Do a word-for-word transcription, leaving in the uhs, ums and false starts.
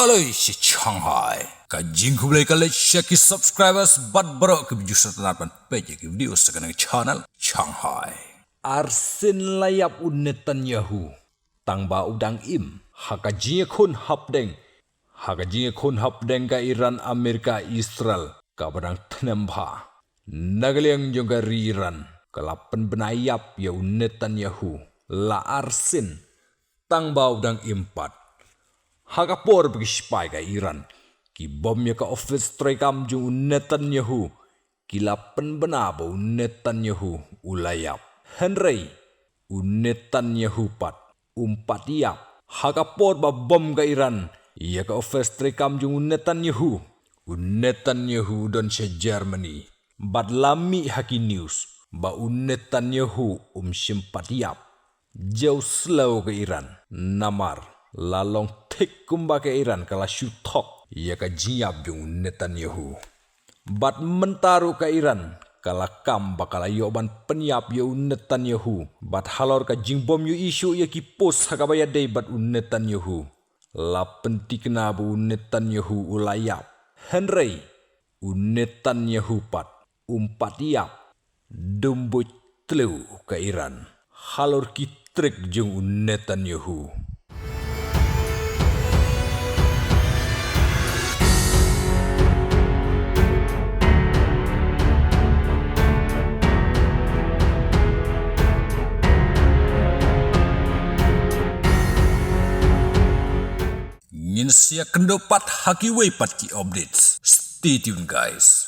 Khublei sha Shanghai. Ka jingkhublei ka leit sha ki subscribers bad baroh kiba ju sngewtynnat ban peit ïa ki video sha kane ka channel Shanghai. Arsien la ïap u Netanyahu tang ba u dang im ha ka jingïakhun hapdeng, ha ka jingïakhun hapdeng ka Iran, Amerika, Israel kaba dang tnem bha. Na ka liang jong ka ri Iran ka la pynbna ïap ïa u Netanyahu la arsien tang ba u dang im pat. Ha ka por ba ki sipai ka Iran ki bom ïa ka office treikam jong u Netanyahu, ki la pynbna ba u Netanyahu u la ïap. Hynrei u Netanyahu pat um pat ïap. Ha ka por ba bom ka Iran ïa ka office treikam jong u Netanyahu, u Netanyahu u don sha Germany bad la mih ha ki news ba u Netanyahu um shym pat ïap. Jew slem ka Iran, namar la long thik kumba ka Iran ka la shu thok ïa ka jingïap jong u Netanyahu. Bad mynta ruh ka Iran ka la kam ba ka la ïoh ban pynïap ïa u Netanyahu, bad halor ka jingbom ïohi shuh ïa ki post ha kaba ïadei bad u Netanyahu, la pynthikna ba u Netanyahu u la ïap. Hynrei u Netanyahu pat um pat ïap. Dum buit tleu ka Iran halor ki trick jong u Netanyahu. Ngin sa ïakynduh pat ha kiwei pat ki updates. Stay tuned, guys.